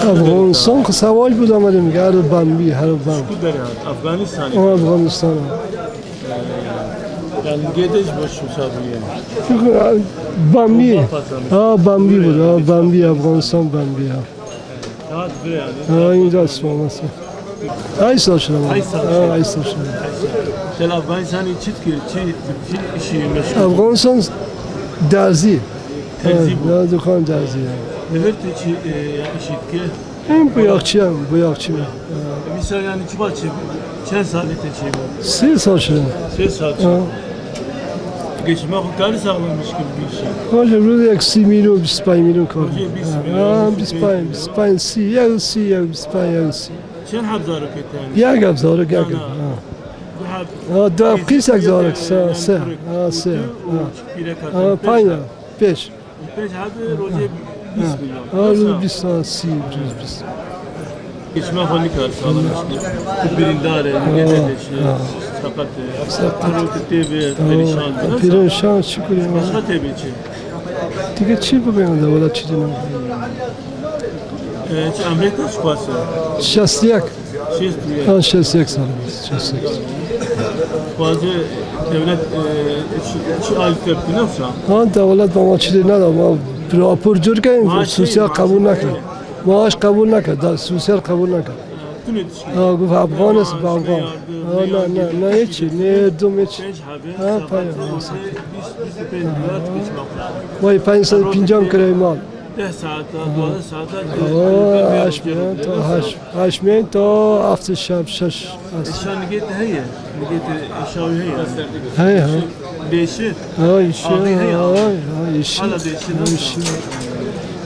افغانستان که سوال بود آمدیم میگه هر بمبی هر بم. افغانستان. افغانستان. Yani گدش باش مسابقه. بمبی. آه بمبی بود. آه بمبی افغانستان بمبی. آه اینجا اسمم است. 8 سال شده. 8 سال شده. چه افغانستان چی چی چی مشغول؟ افغانستان درزی. درزی بود. دکان درزی. Neler çi işitki? Hem bıyakçıyım, bıyakçıyım. Mesela yani çi başı, çen saat çi bu? 3 saat şöyle. 3 saat. Geçme karı sağlamış gibi bir şey. Hoca burada 30 milyon, 25 milyon kar. Ha, 25, 25, 30, 30, 25, 30. Çen habzarı yani? یک هزار یک. ها دو قیس یک هزار سه سه سه. ها پنج پیش. پیش هر روزی 20 milyon. Ha, 20 30 20. Geçme hali kar sağlamıştı. Birindare, gededeşi, sakat, sakat, perişan. Perişan şükür ya. Başka tebi çi? دیگه چی بگم والا چی دونم. چه Amerika çıkması? 61. 61. Ha 61 سال 61. Bazı devlet çi aylık tepki nasıl? Ha devlet bana çi ne ما راپور جور کردیم سوسیال قبول نکرد معاش قبول نکرد سوسیال قبول نکرد آه گفت افغان است با افغان نه نه نه هیچی نه دوم هیچی ها پای وای 550 کرای مال 10 ساعت 12 ساعت 8 تا 8 تا 7 شب 6 اشان نگیت هي نگیت اشاوی هي هي ها دیشت ها ایشی ها ها ایشی حالا دیشت